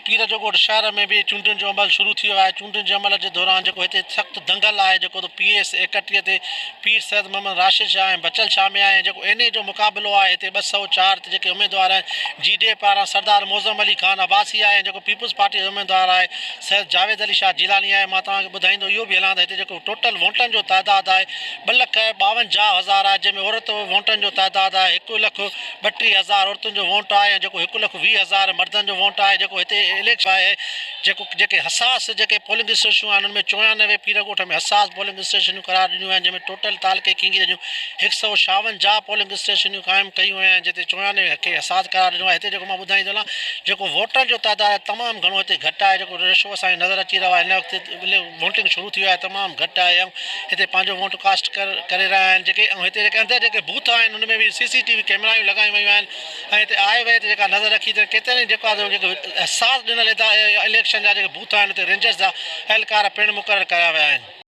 پير جو ڳوٺ شهر ۾ به چونڊن جو عمل شروع ٿي ويو آهي، چونڊن جي عمل جي دوران جيڪو هتي سخت دنگل آهي جيڪو ته پي ايس 31 تي پير سيد محمد راشد شاهه ۽ بچل شاهه ۾ آهي ۽ جيڪو اين اي جو مقابلو آهي هتي 204 تي جيڪي اميدوار آهن جي ڊي پاران سردار معظم علي خان عباسي آهي ۽ جيڪو پيپلز پارٽي جو اميدوار آهي سيد جاويد علي شاهه جيلاني آهي مان توهان کي ٻڌائيندو اهو به هلان ته هتي جيڪو ٽوٽل ووٽن جو تعداد آهي 2,52,000 آهي جنهن ۾ عورت ووٽن جو تعداد آهي هڪ لک 32 هزار عورتن جو وونٽ آهي ۽ جيڪو هڪ لک 20 هزار مردن جو وونٽ آهي جيڪو هتي اليڪشن آهي جيڪو جيڪي حساس جيڪي پولنگ اسٽيشنون آهن ان ۾ 94 پير ڳوٺ ۾ حساس پولنگ اسٽيشنون قرار ڏنيون آهن جنهن ۾ ٽوٽل تعلقي ڪينگيء جون هڪ سئو ڇاونجاهه پولنگ اسٽيشنون قائم ڪيون ويون آهن جتي 94 کي حساس قرار ڏنو آهي هتي جيڪو مان ٻڌائيندو هلان جيڪو ووٽرن جو تعداد آهي تمام گهڻو هتي گهٽ آهي جيڪو ريشو اسان کي نظر اچي رهيو آهي هن وقت ووٽنگ شروع ٿي ويو آهي تمام گهٽ آهي ۽ هتي پنهنجو ووٽ ڪاسٽ ڪري رهيا آهن جيڪي ۽ هتي جيڪي اندر جيڪي بوٿ آهن ان ۾ به سي سي ٽي وي ڪيمرائون لڳايون ويون آهن ۽ هتي آء وي تي جيڪا نظر رکي ته ڪيترن ئي جيڪو آهي جيڪي حساس ڏنل اليڪشن جا جيڪي بوٿ آهن اتي رينجرز جا اهلڪار پڻ مقرر ڪيا ويا آهن.